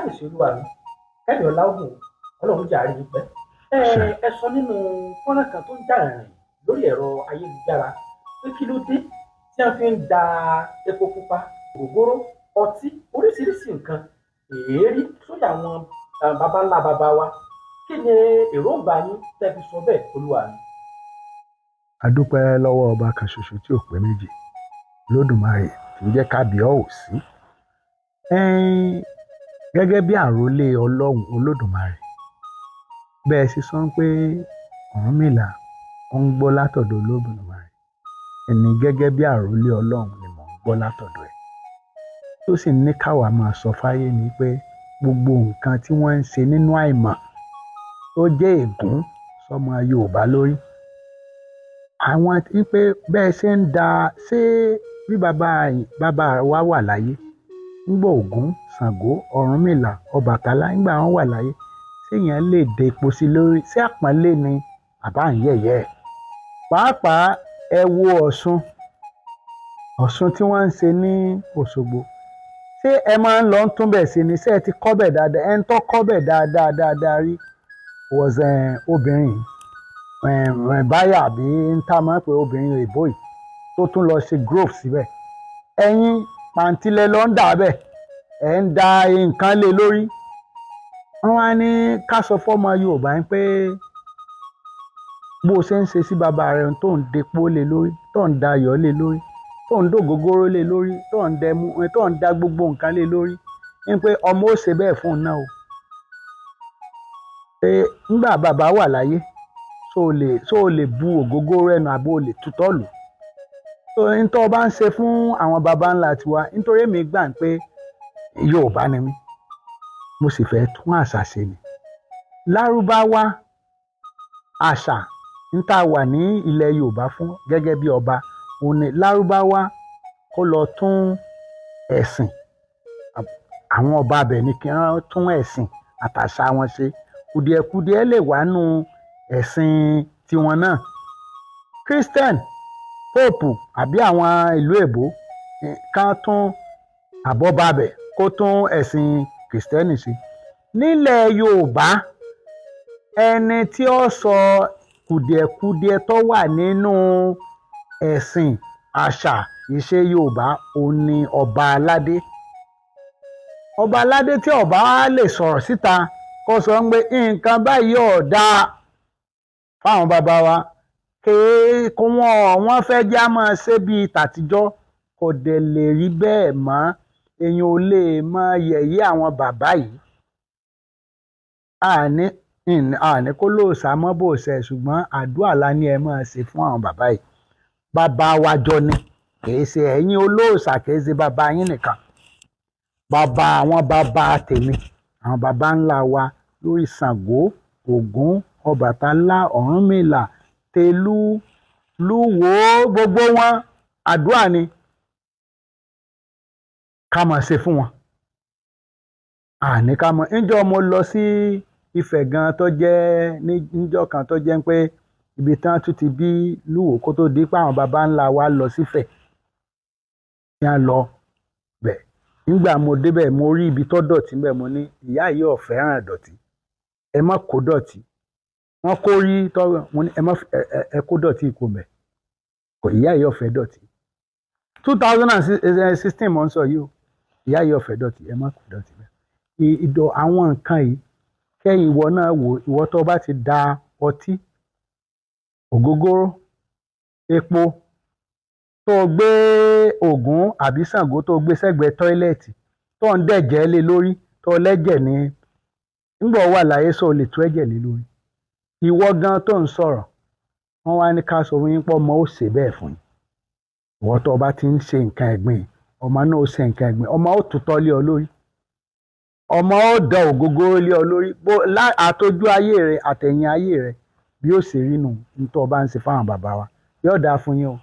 Kábíyèsí olúwa mi, kẹ́mi ọláògùn, Ọlọ́run jàre yín pẹ́. Ẹ ẹ sọ nínú fọ́nrán kan tó ń jà rìnrìn lórí ẹ̀rọ ayélujára pé kí ló dé tí wọ́n fi ń da epo pupa, ògógóró, ọtí, oríṣiríṣi nǹkan èérí sórí àwọn baba ńlá baba wa. Kí ni èròǹgbà yín tẹ́ fi sọ bẹ́ẹ̀, olúwa mi? A dúpẹ́ lọ́wọ́ ọba kan ṣoṣo tí ò pé méjì, Olódùmarè, tí ń jẹ́ kábíọ́ ò sí. Gẹ́gẹ́ bí àrólé Ọlọ́run Olódùmarè, bẹ́ẹ̀ sì sọ pé Ọ̀rúnmìlà ó ń gbọ́ látọ̀dọ̀ Olódùmarè, ẹni gẹ́gẹ́ bí àrólé Ọlọ́run ni mò ń gbọ́ látọ̀dọ̀ ẹ̀, tó sì ní káwa máa sọ fáyé ni pé gbogbo nǹkan tí wọ́n ń ṣe nínú àìmọ̀ tó jẹ́ ègún sọmọ Yorùbá lórí àwọn tí pé bẹ́ẹ̀ ṣe ń da ṣé bí bàbá bàbá wa wà láyé ńgbà Ògún, Ṣàngó, Ọ̀rúnmìlà, Ọbàtálá, ńgbà wọn wà láyé, séèyàn lè depo sí lórí? Sí àpọ́nlé ni àbá ń yẹ̀yẹ́ ẹ̀? Pàápàá ẹ wo Ọ̀ṣun, Ọ̀ṣun tí wọ́n ń ṣe ní Òṣogbo, ṣé ẹ máa ń lọ tún bẹ̀ sí ni? Ṣé ẹ ti kọ́ bẹ̀ dáadáa? Ẹ ń tọ́ kọ́ bẹ̀ dáadáa dáadáa rí was obìnrin báyà àbí ń tá máa ń pè obìnrin òyìnbó yìí tó tún lọ ṣe grove síbẹ̀. Ẹ̀yin pàǹtílẹ̀ ló ń dà bẹ̀, ẹ̀ ń da nǹkan lé lórí. Wọ́n wá ní ká sọ fọ́mọ Yorùbá pé bó o ṣe ń ṣe sí bàbá rẹ, tó ń depo lé lórí, tó ń da ayọ̀ lé lórí, tó ń dògógóró lé lórí, tó ń dẹmu, tó ń da gbogbo nǹkan lé lórí, ní pé ọmọ ó ṣe bẹ́ẹ̀ fún un náà o. Pé ńgbà bàbá wà láyé, ṣó o lè bu ògógóró ẹnu àbó o lè tutọ́ lù tó ń tọ́ bá ń ṣe fún àwọn baba ńlá tiwa? Nítorí èmi gbà pé Yorùbá ni mí, mo sì fẹ́ tún àṣà ṣe ni. Lárúbáwá àṣà ń tá a wà ní ilẹ̀ Yorùbá fún gẹ́gẹ́ bí ọba òun ni lárúbáwá kó lọ tún ẹ̀sìn àwọn ọba abẹ ní kí wọ́n tún ẹ̀sìn àtàṣà wọn ṣe. Kùdìẹ̀kudiẹ lè wà nù ẹ̀sìn tiwọn náà. Christian, Pope àbí àwọn ìlú èbó kán tún àbọ̀bàbẹ̀ kó tún ẹ̀sìn Kìrìsìtẹ́nì ṣe. Nílẹ̀ Yorùbá, ẹni tí ó sọ kùdìẹ̀kudiẹ tó wà nínú ẹ̀sìn, àṣà, ìṣe Yorùbá, òun ni ọba aládé. Ọba aládé tí ọba lè sọ̀rọ̀ síta kó sọ pé nǹkan báyìí ò dáa fáwọn bàbá wa, kéé kó wọ́n fẹ́ já máa ṣe bíi tàtijọ́, kò dẹ̀ lè rí bẹ́ẹ̀ mọ́. Èèyàn ò lè máa yẹ̀yẹ́ àwọn bàbá yìí. Àní àní kó lóòṣà mọ́ bò ṣe, ṣùgbọ́n àdúrà la ní ẹ máa ṣe fún àwọn bàbá yìí. Bàbá wa jọ ni, kìí ṣe ẹ̀yin olóòṣà, kìí ṣe bàbá yín nìkan, bàbá àwọn bàbá tèmi, àwọn bàbá ńlá wa lórí Ṣàngó, Ògún, Ọbàtálá, Ọ̀rúnmìlà, Tẹ̀lú, Lúwo, gbogbo wọn, àdúrà ni ká máa ṣe fún wọn. Àní ká mọ̀ níjọ́ mo lọ sí Ifẹ̀ gan tó jẹ́ níjọ́ kan tó jẹ́ pé ibi tí wọ́n tún ti bí Lúwo kó tó di pé àwọn baba ńlá wa lọ sífẹ̀ tí wọ́n lọ bẹ̀. Nígbà mo débẹ̀, mo rí ibi tó dọ̀tí bẹ̀. Mo ní ìyá yìí ò fẹ́ràn dọ̀tí, ẹ má kó dọ̀tí. Wọ́n kó rí tọ́, mo ní ẹ má ẹ kó dọ̀tí kò mẹ̀ kò. Ìyá yìí ò fẹ́ dọ̀tí. 2016 mo ń sọ yìí o. Ìyá yìí ò fẹ́ dọ̀tí, ẹ má kó dọ̀tí bẹ́ẹ̀. Ìdọ̀ àwọn nǹkan yìí kẹ́yìn, ìwọ náà wò, ìwọ tó bá ti da ọtí, ògógóró, epo, tó gbé Ògún àbí Ṣàngó, tó gbé sẹ́gbẹ̀ẹ́ toilet, tó ń dẹ̀jẹ̀ lé lórí, tó lẹ́jẹ̀ ní ńgbọ̀ wà láyé, sọ lè tú ẹ̀jẹ̀ lé lórí? Ìwọ gan tó ń sọ̀rọ̀, wọ́n wá ní ká sọ fún yín pé ọmọ ó ṣe bẹ́ẹ̀ fún yín. Ìwọ tó bá ti ń ṣe nǹkan ẹ̀gbin, ọmọ náà ó ṣe nǹkan ẹ̀gbin, ọmọ ó tutọ́ lé ọ lórí, ọmọ ó da ògógóró lé ọ lórí bó àtọjú ayé rẹ àtẹ̀yìn ayé rẹ bí ó ṣe rí nù. Ní tó o bá ń ṣe fáwọn bàbá wa, yóò dáa fún yín o.